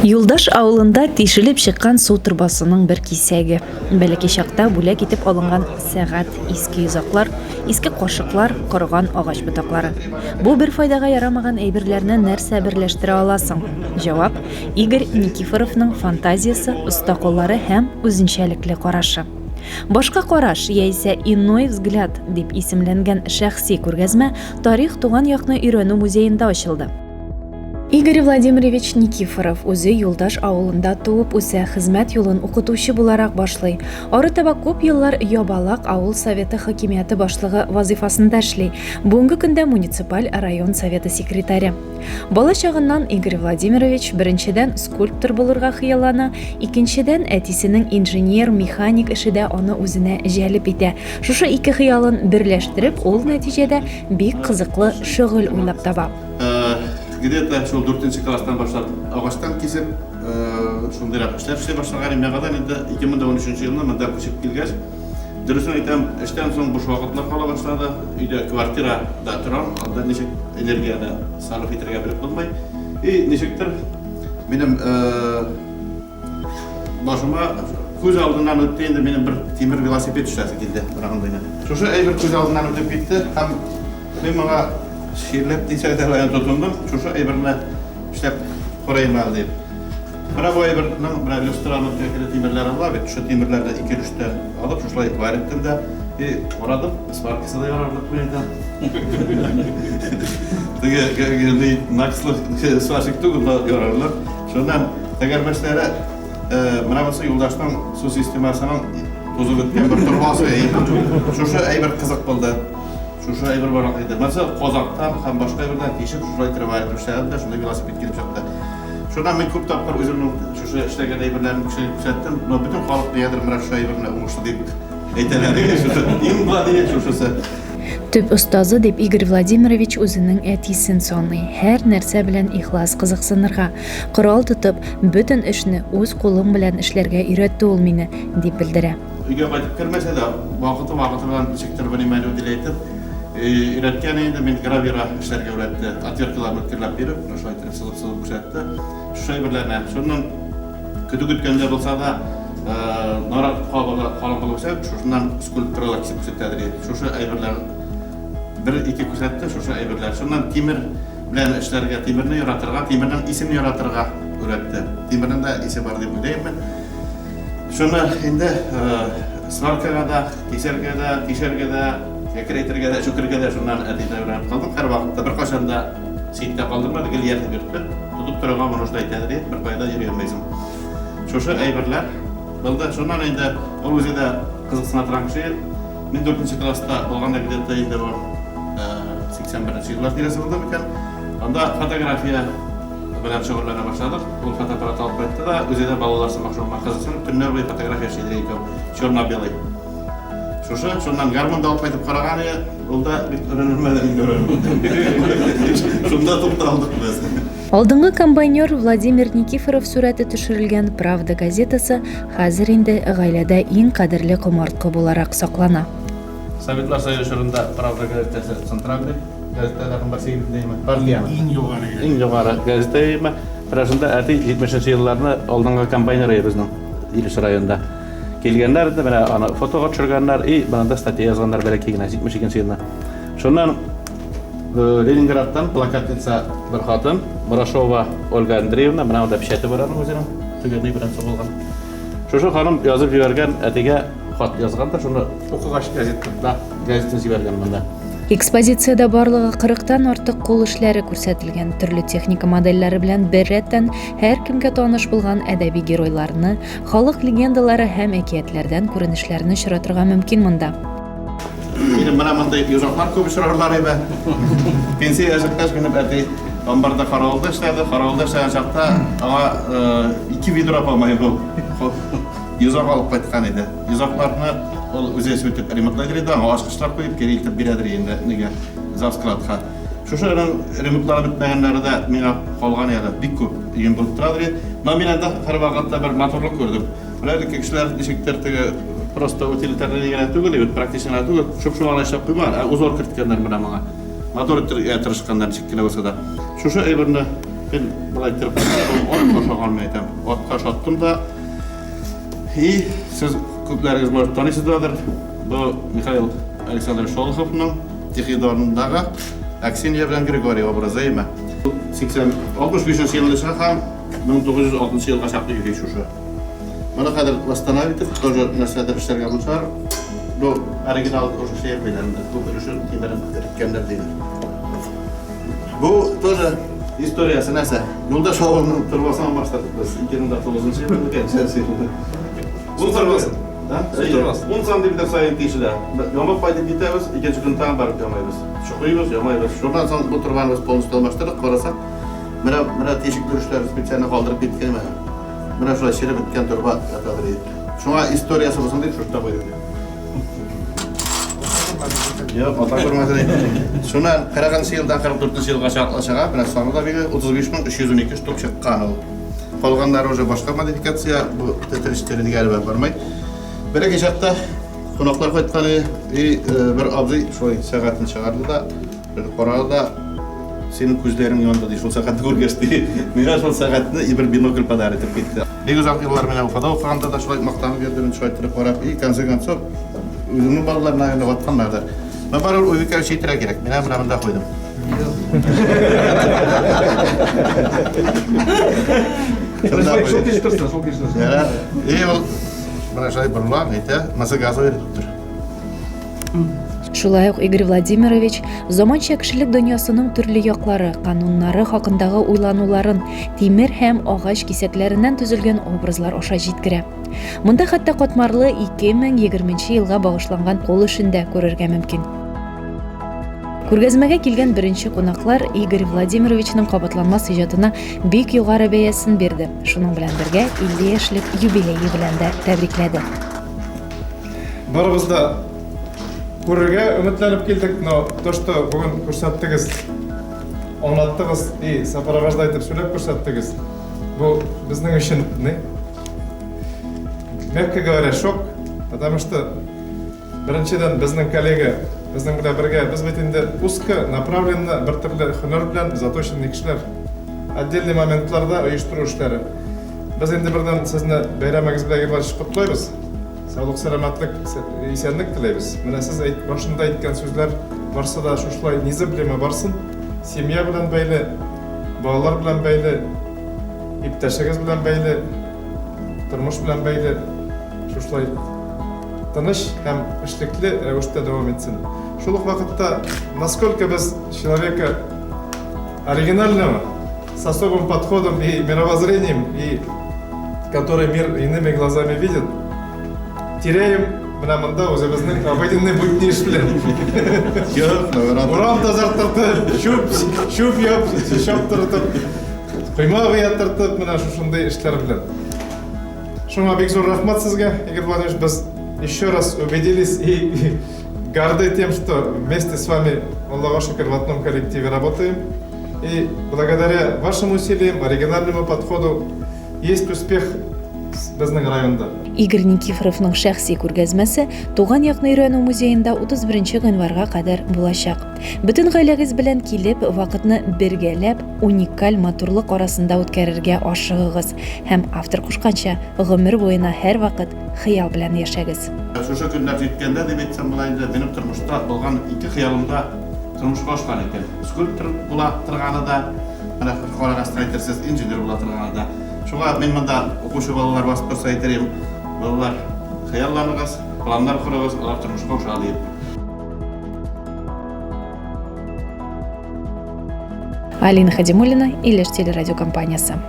Юлдаш авылында тишелеп чыккан су торбасының бер кисәге. Бәләкәй чакта бүләк итеп алынган сәгать, иске йозаклар, иске кашыклар, корыган агач ботаклары. Бу бер файдага ярамаган әйберләрне нәрсә берләштерә ала соң? Җавап, Игорь Никифоровның фантазиясе, оста куллары һәм үзенчәлекле карашы. Башка караш яисә Иной взгляд дип исемләнгән шәхси күргәзмә Тарих туган якны өйрәнү музеенда ачылды. Игорь Владимирович Никифоров үзе Юлдаш авылында туып үсә, хезмәт юлын укытучы буларак башлый. Арытаба күп еллар Ябалак авыл советы хакимияте башлыгы вазыйфасында эшли, бүгенге көндә муниципаль район советы секретаре. Бала чагыннан Игорь Владимирович беренчедән скульптор булырга хыяллана, икенчедән әтисенең инженер-механик эше дә аны үзенә җәлеп итә. Шушы ике хыялын берләштереп, ул нәтиҗәдә бик кызыклы шөгыль уйлап таба. Где-то шул дүртенче класстан башлап агачтан кисеп, шундыйрак эшләр эшли башлаган идем. Яңадан инде 2013 елны монда күчеп килгәч, дөресен әйтәм, эштән соң буш вакытлар кала башлады. Өйдә квартирада торам, анда ничек энергияне сарыф итәргә белеп булмый. И ничектер минем Башыма күз алдыннан үтте инде минем бер тимер велосипед эшләсе килде. Менә андый. Шушы әйбер күз алдыннан үтеп китте һәм мин моңа чирләп дисәк дә белән тотындым. Шушы әйберне эшләп карыйм әле дип. Менә бу әйбернең менә люстраның кәкре тимерләре була бит. Шушы тимерләрне ике өлештән алып, шушылай варить иттем дә. И карадым, сваркасы да ярарлык мин әйтәм. Теге накслы сварщик түгел, но ярарлык. Шуннан тәгәрмәчләре менә бусы юлдашның су системасының тузып беткән бер торбасы. Шушы әйбер кызык булды. Шушы әйбер бар иде. Монысы казактан һәм башка әйбердән тишеп шушылай итеп эшләдем дә, шунда велосипед килеп чыкты. Шуннан мин күп тапкыр үземнең шушы эшләгән әйберләремне кешегә күрсәттем. Но бөтен халык нигәдер менә шушы әйберне уңышлы дип әйтәләр. Шушы иң гади шушысы. Төп остазы дип Игорь Владимирович үзенең әтисен саный. Һәр нәрсә белән ихлас кызыксынырга, корал тотып, бөтен эшне үз кулың белән эшләргә өйрәтте ул мине, дип белдерә. Өйгә кайтып кермәсә дә, вакыты-вакыты белән ничектер бер нимәне үтеләйтеп, өйрәткән инде, мин гравюра эшләргә өйрәтте. Отверткаларны үткерләп биреп, менә шулай итеп сызып-сызып күрсәтте. Шушы әйберләрне. Шуннан көтү көткәндә булса да, нарат кабыгы калын булып үсә, шушыннан скульптуралар кисеп күрсәтәдер иде. Шушы әйберләр бер-ике күрсәтте, шушы әйберләр. Шуннан тимер белән эшләргә, тимерне яратырга, тимернең исен яратырга өйрәтте. Тимернең дә исе бар дип уйлыйм мин. Шуны инде сваркага да, кисәргә дә, тишәргә дә, кәкрәйтергә дә, чүкергә дә шуннан әтидән өйрәнеп калдым. Һәрвакытта беркайчан да читтә калдырмады, гел ияртеп йөртте. Тотып торырга нужда итәдер иде, беркая да йөри алмыйсың. Шушы әйберләр булды. Шуннан инде ул үзе дә кызыксына торган кеше. Мин дүртенче класста булганда где-то инде бу 81 еллар тирәсе булды микән. Анда фотография белән шөгыльләнә башладык. Ул фотоаппарат алып кайтты да, үзе дә балалар сымак шуңа кызыксынып, төннәр буе фотография эшли икән, черно-белый. Шушы, шуннан гармун да алып кайтып караган иде, ул да бик өйрәнелмәде инде өйрәнелмәде. Шунда тукталдык без. Алдынгы комбайнер Владимир Никифоров сурәте төшерелгән Правда газетасы хәзер инде гаиләдә иң кадерле комарткы буларак саклана. Советлар Союзы чорында Правда газетасы центральный газеталарның берсе иде, димме? Партиянең. Иң югары газета. Иң югары газета иде. Менә шунда әти 70 нче елларны алдынгы комбайнер иде безнең Илеш районында. Килгәннәр инде, менә аны фотога төшергәннәр и монда статья язганнар бәләкәй генә 72 елны. Шуннан Ленинградтан плакатница бер хатын, Мурашова Ольга Андреевна, менә анда печате бар аның үзенең, төгәнәй белән сугылган. Шушы ханым язып җибәргән, әтигә хат язган да, шуны укыгач газетта, газетаны җибәргән монда. Экспозициядә барлыгы 40-тан артык кул эшләре күрсәтелгән. Төрле техника модельләре белән беррәттән һәркемгә таныш булган әдәби геройларны, халык легендалары һәм әкиятләрдән күренешләрне очратырга мөмкин монда. Минем менә мондый йозаклар күп очрарлар иде. Пенсиягә чыккач, минем әти амбарда каравылда эшләде. Каравылда эшләгән чакта аңа ике ведра, по-моему, йозак алып кайткан иде. Йозакларны ул үзе сүтеп ремонтлайдыр иде, аңа ачкычлар куеп, кире илтеп бирәдер инде нигә, завскладка. Шушы аның ремонтлары бетмәгәннәре дә миңа калган әле, бик күп өем булып торадыр иде. Но мин анда һәрвакытта бер матурлык күрдем. Менә элекке кешеләр ничектер теге просто утилитарный генә түгел, бит практичный гына түгел, шуп-шуңа гына эшләп куймаган, ә узор керткәннәр менә моңа. Матур иттерергә тырышканнар ничек кенә булса да. Шушы әйберне. Мин болай иттереп ат ашаган мин әйтәм. Атка ашаттым да. И сез күпләрегез может таныйсыздыр. Бу Михаил Александрович Шолоховның Тихий Донындагы Аксинья белән Григорий образы име. 80 65 елда чыга һәм 1906 елга чаклы йөри шушы. Моны хәзер восстановить итеп, тоже нәрсәдер эшләргә булсалар, бу оригинал уже эшләй алмыйлар инде. Күп өлешен тимерен эреткәннәр диләр. Бу тоже историясе нәрсә? Юлдаш авылының торбасын алмаштырдык без 2009 елда микән? Ун торбасы. Су торбасы. 10 сантиметр саен тишелә. Ямап кайтып китәбез, икенче көн тагын барып ямайбыз. Чокыйбыз, ямайбыз. Шуннан соң бу торбаны без полностью алмаштырдык, карасак, менә менә тишек өлешләре специально калдырып киткән менә. Менә шулай череп беткән торба ятадыр иде. Шуңа историясе булсын дип шушта куйдык. Юк, ата күрмәсен инде. Шуны 40 елдан 44 елга чаклы чыга, менә саны да бик 35312 штук чыккан ул. Калганнары уже башка модификация, бу тетречтер дигәне бармый. Бер чакта кунаклар кайткан и бер абзый шулай сәгатен чыгарды да, бер карады да, синең күзләрең янды ди, шул сәгатьне күргәч ди. Миңа шул сәгатьне и бер бинокль подарить итеп китте. Бик озак еллар менә Уфада укыганда да шулай мактанып йөрдем, шулай иттереп карап, и конце концов үземнең балаларына инде ватканнардыр. Но барыбер увековечить итәргә кирәк. Менә менә монда куйдым. Шул килеш торсын, шул килеш торсын. И ул менә шулай борыла, әйтә, маса газы биреп тор. Шулай ук Игорь Владимирович заманча кешелек дөньясының төрле яклары, кануннары хакындагы уйлануларын тимер һәм агач кисәкләреннән төзелгән образлар аша җиткерә. Монда хәтта катмарлы 2020 елга багышланган кул эшен дә күрергә мөмкин. Күргәзмәгә килгән беренче кунаклар Игорь Владимировичның кабатланмас иҗатына бик югары бәясен бирде. Шуның белән бергә 50 яшьлек юбилее белән дә тәбрикләде. Барыбыз да күрергә өметләнеп килдек, но то, что бүген күрсәттегез, аңлаттыгыз и сопровождать итеп сөйләп күрсәттегез, бу безнең өчен не? Мягко говоря, шок, потому что беренчедән безнең коллега, безнең белән бергә, без бит инде узко направленно бер төрле һөнәр белән заточенный кешеләр. Отдельный моментларда оештыру эшләре. Без инде бердән сезне бәйрәмегез белән Иванович котлыйбыз. Саулык, сәламәтлек, исәнлек теләйбез. Менә сез әйт, башында әйткән сүзләр барсы да шушылай незыблемо барсын. Семья белән бәйле, балалар белән бәйле, иптәшегез белән бәйле, тормыш белән бәйле шушылай тыныч һәм эшлекле рәвештә дәвам итсен. Шул ук вакытта, насколько без человека оригинального, с особым подходом и мировоззрением, и который мир иными глазами видит, теряем менә монда үзебезнең обыденный будни эш белән. Урам тазартыртып, чүп, чүп яп, чаптыртып, койма яттыртып, менә шушындый эшләр белән. Шуңа бик зур рәхмәт сезгә, Игорь Владимирович, без еще раз убедились и горды тем, что вместе с вами, Аллаһка шөкер, в одном коллективе работаем. И благодаря вашим усилиям, оригинальному подходу, есть успех безнең районда. Игорь Никифоровның шәхси күргәзмәсе Туган якны өйрәнү музеенда 31 гыйнварга кадәр булачак. Бөтен гаиләгез белән килеп, вакытны бергәләп уникаль матурлык арасында үткәрергә ашыгыгыз һәм автор кушканча, гомер буена һәрвакыт хыял белән яшәгез. Шушы көннәр җиткәндә дип әйтсәм була инде, минем тормышта булган ике хыялым да тормышка ашкан икән. Скульптор була торганы да, менә карагастан әйтерсез, инженер була торганы да. Шуңа мин монда укучы балалар басып торса әйтер идем, балалар, хыялланыгыз, планнар корыгыз, алар тормышка аша диеп. Алина Хадимуллина, Илеш телерадиокомпаниясе.